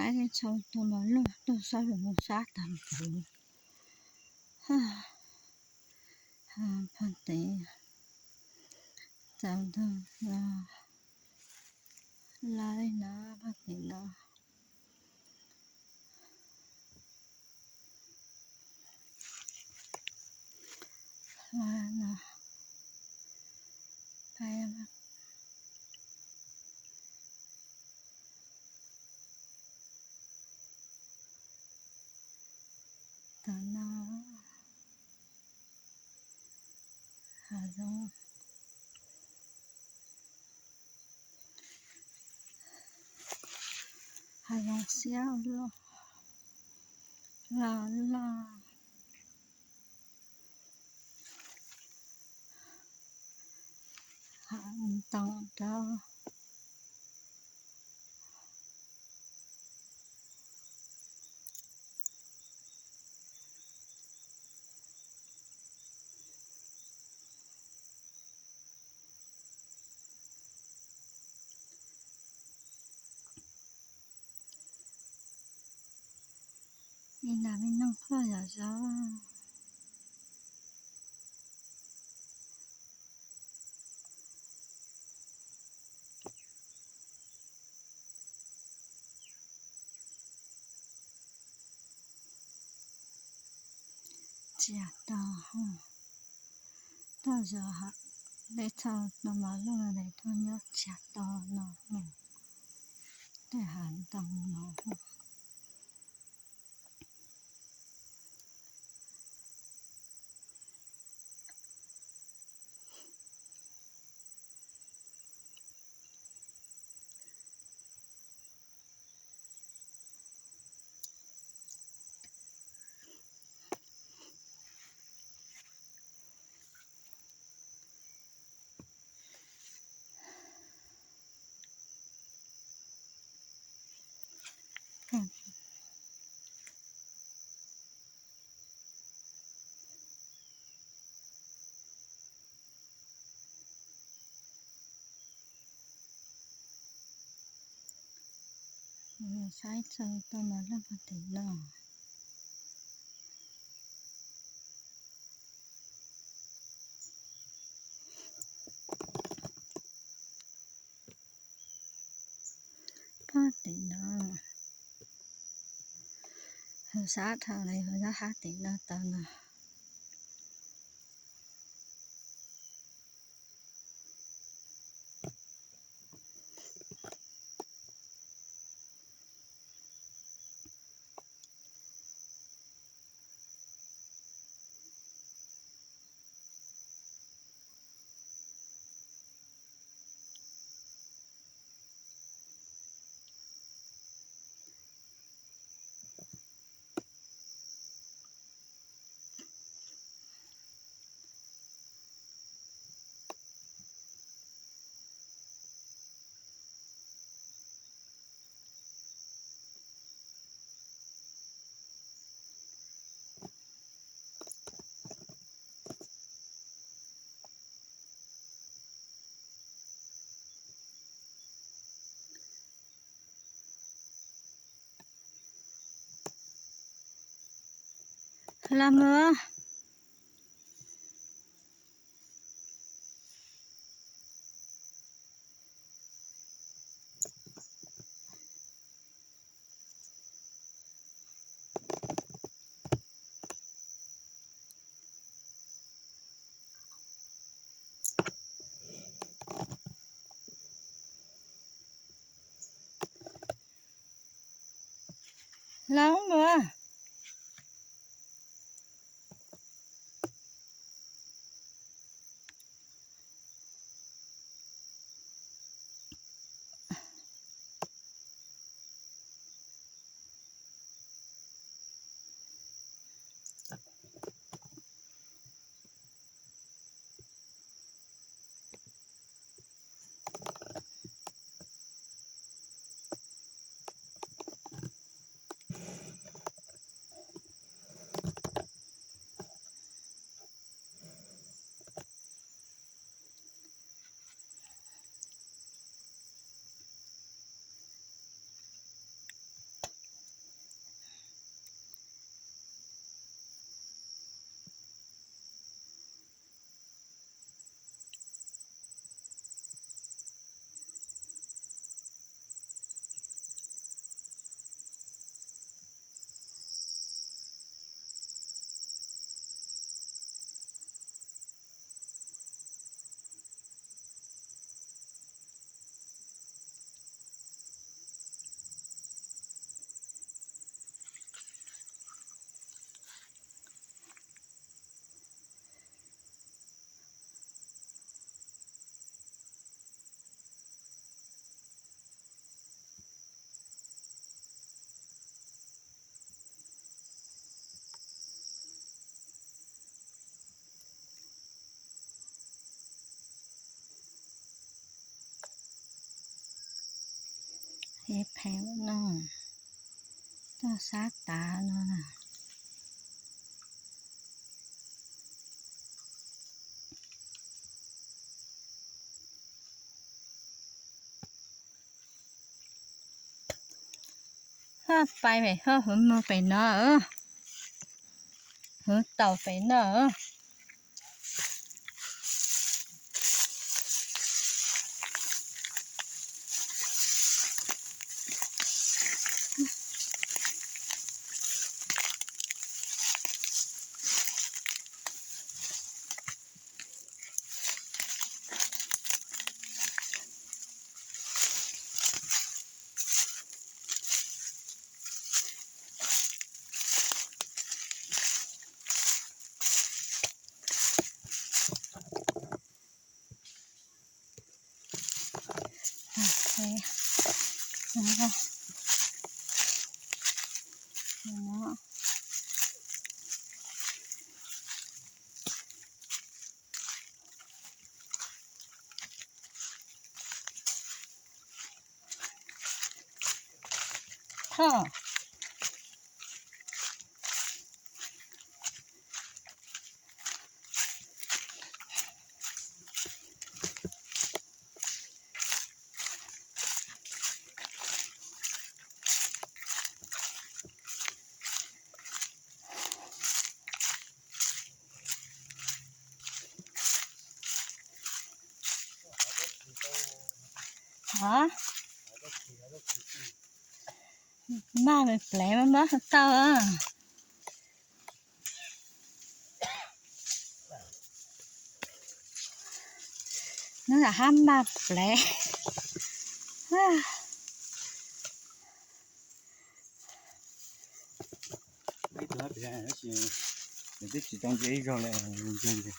qaib thiab txhua tus mas luag tuaj sab lus mus sab tag nrho. Phaj tes txaus ntau no, laj li no, phaj tes no, laj no, tam no, hav zoov, hav zoov xiab loj, loj loj, hav ntoo rau. Ib nta me noog quaj zom zaws. Txias to, toj zog ha, dej txhoj no mas luaj ntais tuaj nyob txias to no, tej hav ntoo no. Saib txog tau mas laj pag tim no. Pag tim no, hu sab dhau li hu sab hab tim no tau no. Los mus. Los mus. Ces phem no, toj sab tav no na. Ho pais pem, ho hwv mus pem no, hwv taus pem no. Thoj. Hov, maj plev maj maj tau. Neb lam hab maj plev. Nws twb tsis tau nce ib zaug li.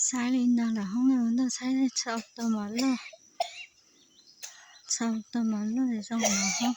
Saib li no lawm hoob, ntawd saib txhau tau mos loj, txhau tau mos loj zoo no hoob.